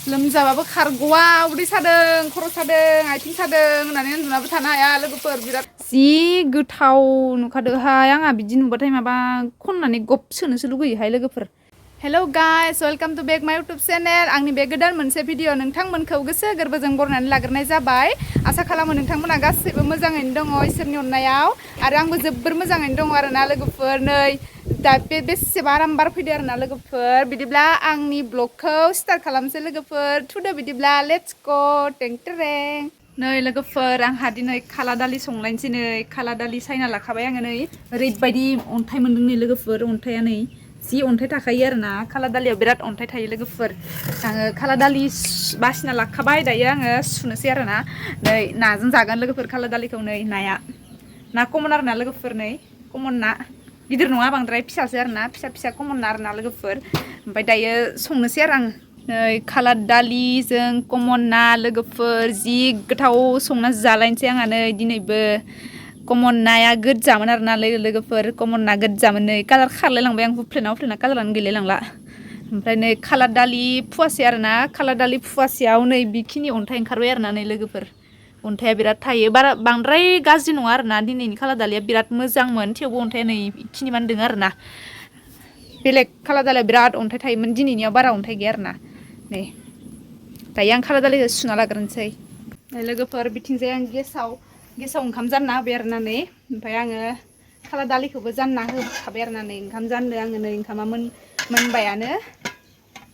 लोमजाबाबो खारग'वा उदै सादों खर' सादों आथिं सादों होननानै उन्दुनाबो थानो हाया लोगोफोर बिराद जि गोथाव नुखादोहाय आंहा बिदि नुबाथाय माबा खननानै गब सोनोसो लुगैयोहाय लोगोफोर हेल' गाइस वेलकाम टू बेक माय यूट्यूब चैनल आंनि बे गोदान मोनसे भिडिअ नोंथांमोनखौ गोसो गोरबोजों बरायनानै लाग्रोनाय जाबाय आसा खालामो नोंथांमोना गासैबो मोजाङैनो दङ इसोरनि अननायाव आरो आंबो जोबोर मोजाङैनो दङ आरोना लोगोफोर नै दा बेसेबा आराम बार फैदो आरोना लोगोफोर बिदिब्ला आंनि ब्लगखौ स्टार्ट खालामसै लोगोफोर थुदो बिदिब्ला लेट्स गो टें टेरें नै लोगोफोर आंहा दिनै खाला दालि संलायनोसै नै खाला दालि सायना लाखाबाय आङो नै ओरैबायदि अन्थाइ मोन्दों नै लोगोफोर अन्थाइया नै जि अन्थाइ थाखायो आरोना खाला दालियाव बिराद अन्थाइ थायो लोगोफोर आङो खाला दालि बासिना लाखाबाय दायो आङो सुनोसै आरोना नै नाजों जागोन लोगोफोर खाला दालिखौ नै नाया ना कमन आरोना लोगोफोर नै कमन ना गिदिर नङा बांद्राय फिसासो आरोना फिसा फिसा कमन ना आरोना लोगोफोर ओमफ्राय दायो संनोसै आरो आं नै खाला दालिजों कमन ना लोगोफोर जि गोथाव संना जालायनोसै आंहा नै दिनैबो कमन नाया गोजामोन आरोना लोगोफोर कमन ना गोजामोन नै कालार खारलायलांबाय आं हुफ्लेना कालारानो गैलायलांला ओमफ्राय नै खाला दालि फुवासे आरोना खाला दालि फुवासेयाव नै बेखिनि अन्थाइ ओंखारबाय आरोना नै लोगोफोर अन्थाइया बिराद थायो बारा बांद्राय गाज्रि नङा आरोना दिनैनि खाला दालिया बिराद मोजांमोन थेवबो अन्थाइया नै बेखिनि मान दङ आरोना बेलेग खाला दालिया बिराद अन्थाइ थायोमोन दिनैनियाव बारा अन्थाइ गैया आरोना नै दायो आं खाला दालिखौ सुना लाग्रोनोसै लोगोफोर बिथिंजाय आं गेसाव ओंखाम जानना होबाय आरोना नै ओमफ्राय आङो खाला दालिखौबो जानना होखाबाय आरोना नै ओंखाम जाननो आङो नै ओंखामा मोनबायानो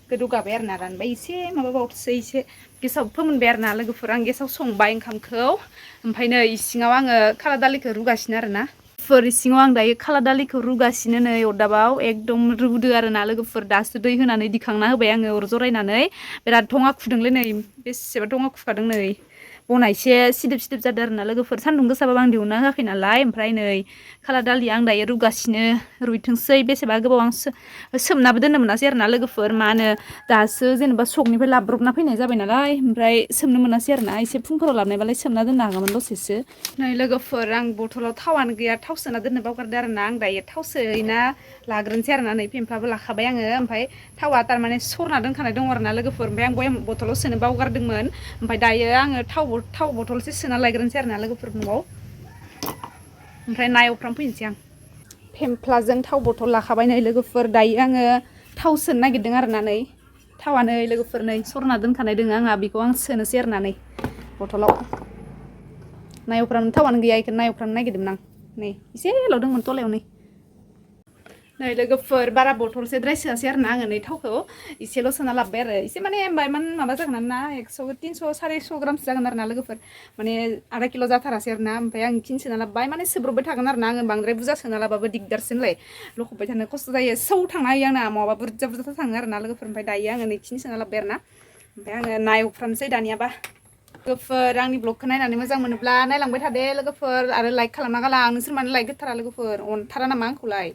गोदौगाबाय आरोना रानबाय एसे माबाबावसै एसे गेसाव फोमोनबाय आरोना लोगोफोर आं गेसाव संबाय ओंखामखौ ओमफ्राय नै इसिङाव आङो खाला दालिखौ रुगासिनो आरोना इसिङाव आं दायो खाला दालिखौ रुगासिनो नै अरदाबाव एकदम रुदो आरोना लोगोफोर दासो दै होनानै दिखांना होबाय आङो अर जरायनानै बिराद धङा खुदोंलै नै बेसेबा धङा खुखादों नै बना एसे सिदोब जादों आरोना लोगोफोर सान्दुं गोसाबाबो आं दिहुनना होआखै नालाय ओमफ्राय नै खाला दालिया आं दायो रुगासिनो रुइथोंसै बेसेबा गोबाव आं सोमनाबो दोननो मोनासै आरोना लोगोफोर मा होनो दासो जेनेबा सकनिफ्राय लाब्रबना फैनाय जाबाय नालाय ओमफ्राय सोमनो मोनासै आरोना एसे फुंफोराव लाबनायबालाय सोमना दोननो हागौमोन दसेसो नै लोगोफोर आं बथलाव थावानो गैया थाव सोना दोननो बावगारदों आरोना आं दायो थाव सोना लाग्रोनोसै आरोना नै फेमफ्लाबो लाखाबाय आङो ओमफ्राय थावा थारमाने सरना दोनखानाय दङ आरोना लोगोफोर ओमफ्राय आं बयाम बथलाव सोनो बावगारदोंमोन ओमफ्राय दायो आङो थाव बथलसो सोना लायग्रोनोसै आरोना लोगोफोर न'आव ओमफ्राय ना एवफ्राम फैनोसै आं फेमफ्लाजों थाव बथल लाखाबाय नै लोगोफोर दायो आङो थाव सोनो नागिरदों आरोना नै थावा नै लोगोफोर नै सरना दोनखानाय दङ आंहा बेखौ आं सोनोसै आरोना नै बथलाव ना एवफ्रामनो थावानो गैया बेखौनो ना एवफ्रामनो नागिरदोंमोन आं नै एसेल' दंमोन थलायाव नै लोगोफोर बारा बथलसेद्राय सोआसै आरोना आङो नै थावखौ एसेल' सोना लाबोबाय आरो एसे माने इमान माबा जागोन ना 100 300 400 ग्रामसो जागोन आरोना लोगोफोर माने आधा किल' जाथारासै आरोना ओमफ्राय आं बेखिनि सोना लाबोबाय माने सोब्रबबाय थागोन आरोना आङो बांद्राय बुरजा सोना लाबाबो दिगदारसो होनलाय लखबबाय थानो खस्थ' जायो सौ थांना होयो आंना माबा बुरजा थाङो आरोना लोगोफोर ओमफ्राय दायो आङो नैखिनि सोना लाबोबाय आरोना ओमफ्राय आङो ना एवफ्रामसै दानियाबा लोगोफोर आंनि ब्लगखौ नायनानै मोजां मोनोब्ला नायलांबाय थादो लोगोफोर आरो लाइक खालामना गालां नोंसोर मानो लाइक होथारा लोगोफोर अनथारा नामा आंखौलाय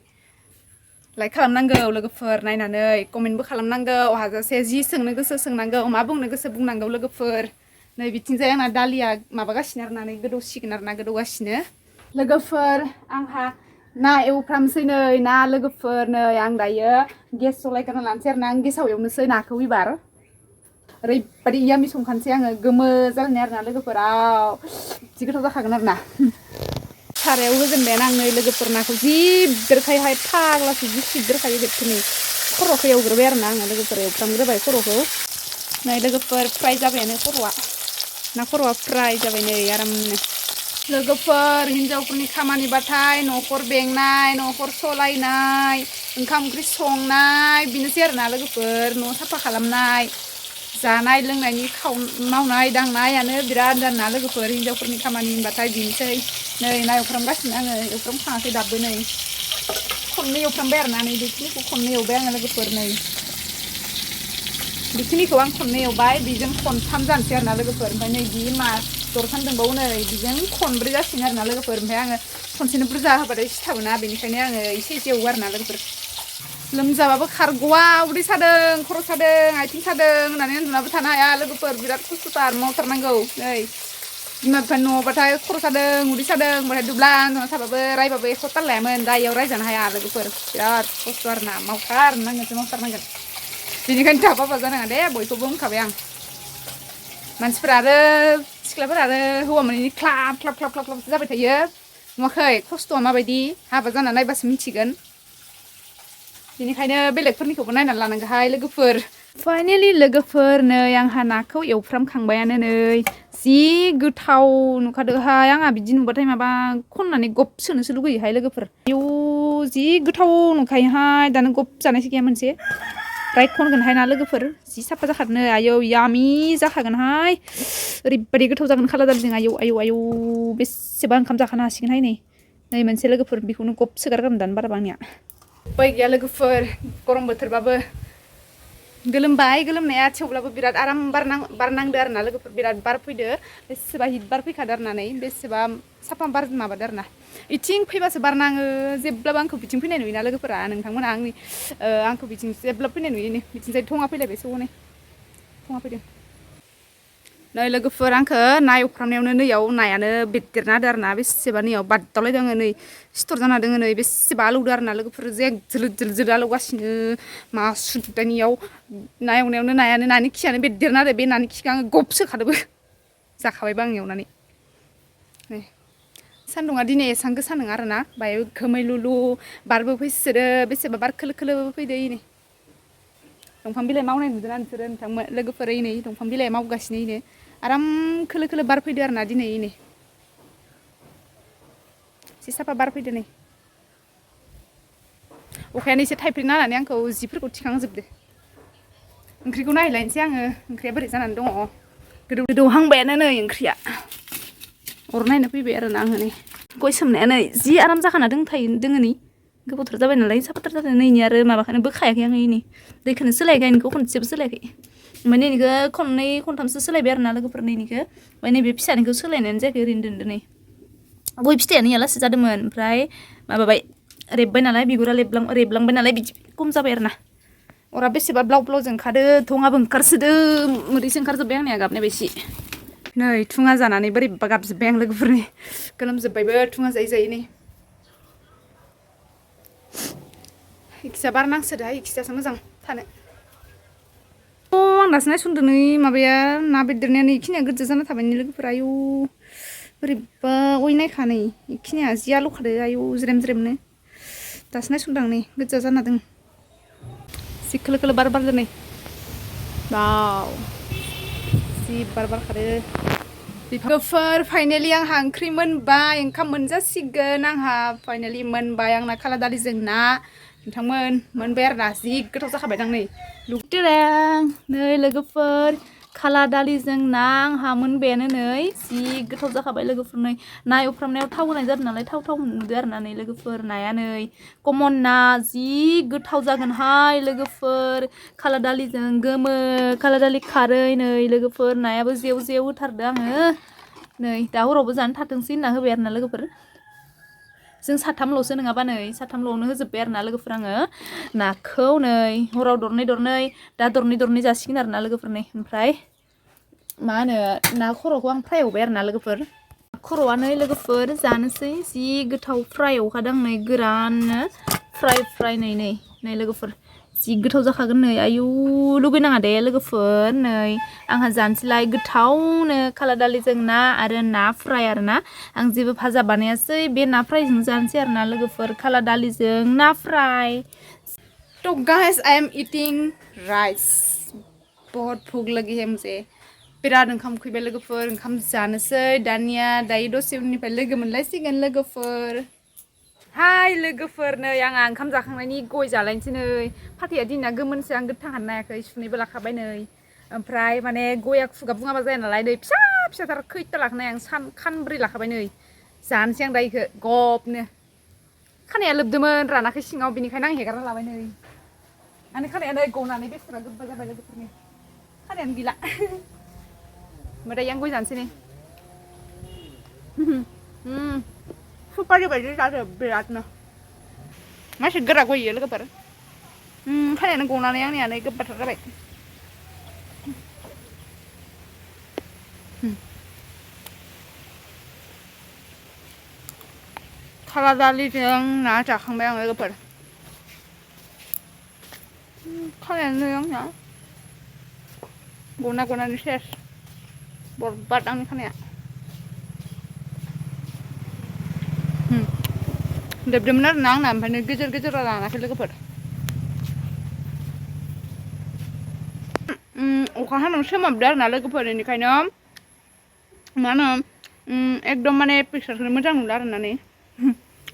लाइक खालामनांगौ लोगोफोर नायनानै कमेन्टबो खालामनांगौ हाजासे जि सोंनो गोसो सोंनांगौ मा बुंनो गोसो बुंनांगौ लोगोफोर नै बिथिंजाय आंना दालिया माबागासिनो आरोना नै गोदौसिगोन आरोना गोदौगासिनो लोगोफोर आंहा ना एवफ्रामसै नै ना लोगोफोर नै आं दायो गेस जलायग्रोना लानोसै आरोना आं गेसाव एवनोसै नाखौ एबार ओरैबायदि यामि संखानोसै आङो गोमो जालायनाय आरोना लोगोफोराव जि गोथाव जाखागोन आरोना सारायाव होजेनबायानो आं नै लोगोफोर नाखौ जि सिद्दोरखायोहाय फाग्लासो जि सिद्दोरखायो बेखौनो खर'खौ एवग्रोबाय आरोना आङो लोगोफोर एवफ्रामग्रोबाय खर'खौ नै लोगोफोर फ्राय जाबायानो खर'आ ना खर'आ फ्राय जाबाय नै आरामनो लोगोफोर हिन्जावफोरनि खामानिबाथाय न'खर बेंनाय न'खर सलायनाय ओंखाम ओंख्रि संनाय बेनोसै आरोना लोगोफोर न' साफा खालामनाय जानाय लोंनायनि मावनाय दांनायानो बिराद आरोना लोगोफोर हिन्जावफोरनि खामानि होनबाथाय बेनोसै नै ना एवफ्रामगासिनो आङो एवफ्रामखाङाखै दाबो नै खननै एवफ्रामबाय आरोना नै बेखिनिखौ खननै एवबाय आङो लोगोफोर नै बेखिनिखौ आं खननै एवबाय बेजों खनथाम जानोसै आरोना लोगोफोर ओमफ्राय नै बि दरथाम दंबावो नै बेजों खनब्रै जासिगोन आरोना लोगोफोर ओमफ्राय आङो खनसेनो बुरजा होबाथाय सिथाबोना बेनिखायनो आङो एसे एवो आरोना लोगोफोर लोमजाबाबो खारग'वा उदै सादों खर' सादों आथिं सादों होननानै उन्दुनाबो थानो हाया लोगोफोर बिराद खस्थ'थार मावथारनांगौ नै बिमा बिफानि न'आवबाथाय खर' सादों उदै सादों होनबाथाय दुब्ला उन्दुना थाबाबो रायबाबो एख' ताल लायामोन दा इयाव रायजानो हाया लोगोफोर बिराद खस्थ' आरोना मावथारनांगोन बेनिखायनो थाफाबा जानाङा दे बयखौबो होनखाबाय आं मानसिफोरा आरो सिख्लाफोरा आरो हौवा मानैनि ख्लाब ख्लाब ख्लाब ख्लाब ख्लाब जाबाय थायो नुवाखै खस्थ'आ माबायदि हाबा जाना नायबासो मिथिगोन बेनिखायनो बेलेगफोरनिखौबो नायनानै लानांगौहाय लोगोफोर फाइनेलि लोगोफोर नै आंहा नाखौ एवफ्रामखांबायानो नै जि गोथाव नुखादोहाय आंहा बिदि नुबाथाय माबा खननानै गब सोनोसो लुगैयोहाय लोगोफोर आयौ जि गोथाव नुखायोहाय दानो गब जानायसो गैया मोनसे राइट खनगोनहाय ना लोगोफोर जि साफा जाखादों आयौ यामि जाखागोनहाय ओरैबायदि गोथाव जागोन खाला दालिजों आयौ आयौ आयौ बेसेबा ओंखाम जाखानो हासिगोनहाय नै मोनसे लोगोफोर बेखौनो गब सोगारगोन दानो बाराबा आंनिया उपाय गैया लोगोफोर गरम बोथोरबाबो गोलोमबाय गोलोमनाया थेवब्लाबो बिराद आराम बार नांदो आरोना लोगोफोर बिराद बार फैदो बेसेबा हिट बार फैखादो आरोना नै बेसेबा साफा बार माबादो आरोना इथिं फैबासो बार नाङो जेब्लाबो आंखौ बिथिं फैनाय नुयोना लोगोफोरा नोंथांमोना आंखौ बिथिं जेब्ला फैनाय नुयो बिथिंजाय थङा फैलायबायसो हनै थङा फैदों नै लोगोफोर आंखौ ना एवफ्रामनायावनो नैयाव नायानो बेददेरना होदो आरोना बेसेबा नैयाव बादावलायदों आङो नै सिथर जाना दङ नै बेसेबा आलौदो आरोना लोगोफोर जे जोलोद जोलोद आलौगासिनो मा सुदानियाव ना एवनायावनो नानि खियानो बेददेरना होदो बे नानि खिखौ आङो गब सोखादोबो जाखाबायबो आं एवनानै नै सान्दुङा दिनै एसां गोसा नङा आरोना बाहाय खोमैलुलु बारबो फैसोदो बेसेबा बार खोलो खोलोबो फैदो नै दंफां बिलाइ मावनाय नुदोंना नोंसोरो नोंथांमोन लोगोफोर नै दंफां बिलाइ मावगासिनो आराम खोलो खोलो बार फैदो आरोना दिनै एसे साफा बार फैदो नै अखायानो एसे थाइफ्रिना होनानै आंखौ जिफोरखौ थिखांजोबदो ओंख्रिखौ नायहैलायनोसै आङो ओंख्रिया बोरै जानानै दङ गोदौहांबायानो नै ओंख्रिया अर नायनो फैबाय आरोना आङो नै गय सोमनाया नै जि आराम जाखाना दोङो नै गोबावथार जाबाय नालाय साफाथार जादों नैनि आरो माबाखौनो बोखायाखै आङो नै दैखौनो सोलायाखै आंनिखौ खनसेबो सोलायाखै ओमफ्राय नैनिखौ खननै खनथामसो सोलायबाय आरोना लोगोफोर नैनिखौ ओमफ्राय नैबे फिसानिखौ सोलायनायानो जायाखै ओरैनो दोनदो नै गय फिथाइयानो इयालासो जादोंमोन ओमफ्राय माबाबाय रेबबाय नालाय बिगुरा रेबलांबाय नालाय बिदि खम जाबाय आरोना अरा बेसेबा ब्लाव ब्लाव जोंखादो थङाबो ओंखारसोदो मोदैसो ओंखारजोब्बाय आंनिया गाबनाय बायदि नै थुङा जानानै बोरैबा गाबजोब्बाय आं लोगोफोरनि गोलोमजोब्बायबो थुङा जायै जायै नै इखिजा बार नांसोदोहाय इखिजासो मोजां थानो आं दासो नायसनदों नै माबाया ना बेददेरनाया नै इखिनिया गोजा जाना थाबाय नै लोगोफोर आयौ बोरैबा नायखा नै इखिनिया जि आलौखादो आयौ ज्रेम ज्रेमनो दासो नायसनदों आं नै गोजा जाना दं जि खोलो खोलो बार बारदो नै बाव जि बार बारखादो लोगोफोर फाइनेलि आंहा ओंख्रि मोनबाय ओंखाम मोनजासिगोन आंहा फाइनेलि मोनबाय आंना खाला दालिजों ना नोंथांमोन मोनबाय आरोना जि गोथाव जाखाबायदां नै लुगैदों नै लोगोफोर खाला दालिजों ना आंहा मोनबायानो नै जि गोथाव जाखाबाय लोगोफोर नै ना एवफ्रामनायाव थाव होनाय जादों नालाय थाव नुदो आरोना नै लोगोफोर नाया नै कमन ना जि गोथाव जागोनहाय लोगोफोर खाला दालिजों गोमो खाला दालि खारै नै लोगोफोर नायाबो जेव जेव होथारदों आङो नै दा हरावबो जानो थाथोंसै होनना होबाय आरोना लोगोफोर जों साथामल'सो नङाबा नै साथामल'आवनो होजोब्बाय आरोना लोगोफोर आङो नाखौ नै हराव दरनै दा दरनै जासिगोन आरोना लोगोफोर नै ओमफ्राय मा होनो ना खर'खौ आं फ्राय एवबाय आरोना लोगोफोर खर'आ नै लोगोफोर जानोसै जि गोथाव फ्राय एवखादों नै गोराननो फ्राय नै लोगोफोर जि गोथाव जाखागोन नै आयु लुगैनाङा दे लोगोफोर नै आंहा जानोसैलाय गोथावनो खाला दालिजों ना आरो ना फ्राय आरोना आं जेबो भाजा बानायासै बे ना फ्रायजों जानोसै आरोना लोगोफोर खाला दालिजों ना फ्राय तो guys I am eating rice बहुत भूख लगी है मुझे बिराद ओंखाम उखैबाय लोगोफोर ओंखाम जानोसै दानिया दायो दसे उननिफ्राय लोगो मोनलायसिगोन लोगोफोर हाय लोगोफोर नै आंहा ओंखाम जाखांनायनि गय जालायनोसै नै फाथैया दिना गोमोनसो आं गोथां हानो हायाखै सुनैबो लाखाबाय नै ओमफ्राय माने गया खुगा बुङाबा जाया नालाय नै फिसा फिसाथार खैथा लाखानाय आं खानब्रै लाखाबाय नै जानोसै आं दा इखो गबनो खानाया लोबदोंमोन रानाखै सिङाव बिनिखायनो आं हेगारना लाबाय नै आंनि खानाया नै गनानै बेसेबा गोबा जाबाय लोगोफोरनि खानायानो गैला ओमफ्राय दायो आं गय जानोसै नै सुपारि बायदि जादो बिरादनो मासे गोरा गयो लोगोफोर खानायानो गनानै आंनिया नै गोबाथार जाबाय खाला दालिजों ना जाखांबाय आं लोगोफोर खानायानो आंना गनानै सेस बरबाद आंनि खानाया देबदोंमोन आरोना आंना ओमफ्राय गेजेराव रानाखै लोगोफोर अखा हानायाव सोमाबदो आरोना लोगोफोर बेनिखायनो मा होनो एकदम माने पिक्सारखौनो मोजां नुला आरोना नै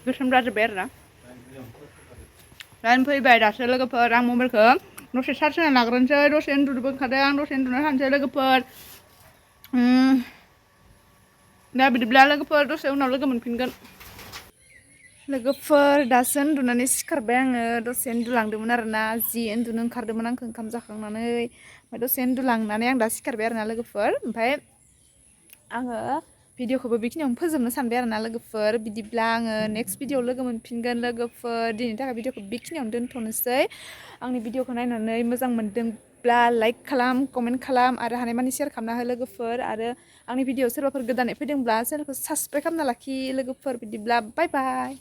गोसोम जाजोब्बाय आरोना दा फैबाय दासो लोगोफोर आं मबाइलखौ दसे चार्ज होना लाग्रोनोसै दसे उन्दुनोबो ओंखारदों आं दसे उन्दुनो थानोसै लोगोफोर दा बिदिब्ला लोगोफोर दसे उनाव लोगो मोनफिनगोन लोगोफोर दासो उन्दुनानै सिखारबाय आङो दसे उन्दुलांदोंमोन आरोना जि उन्दुनो ओंखारदोंमोन आंखौ ओंखाम जाखांनानै ओमफ्राय दसे उन्दुलांनानै आं दा सिखारबाय आरोना लोगोफोर ओमफ्राय आङो भिडिअखौबो बेखिनियावनो फोजोबनो सानबाय आरोना लोगोफोर बिदिब्ला आङो नेक्स्ट भिडिअ लोगो मोनफिनगोन लोगोफोर दिनैनि थाखाय भिडिअखौ बेखिनियावनो दोनथ'नोसै आंनि भिडिअखौ नायनानै मोजां मोनदोंब्ला लाइक खालाम कमेन्ट खालाम आरो हानायमानि शेयार खालामना हो लोगोफोर आरो आंनि भिडिअ सोरबाफोर गोदानै फैदोंब्ला चेनेलखौ साबसक्राइब खालामना लाखि लोगोफोर बिदिब्ला बाय बाय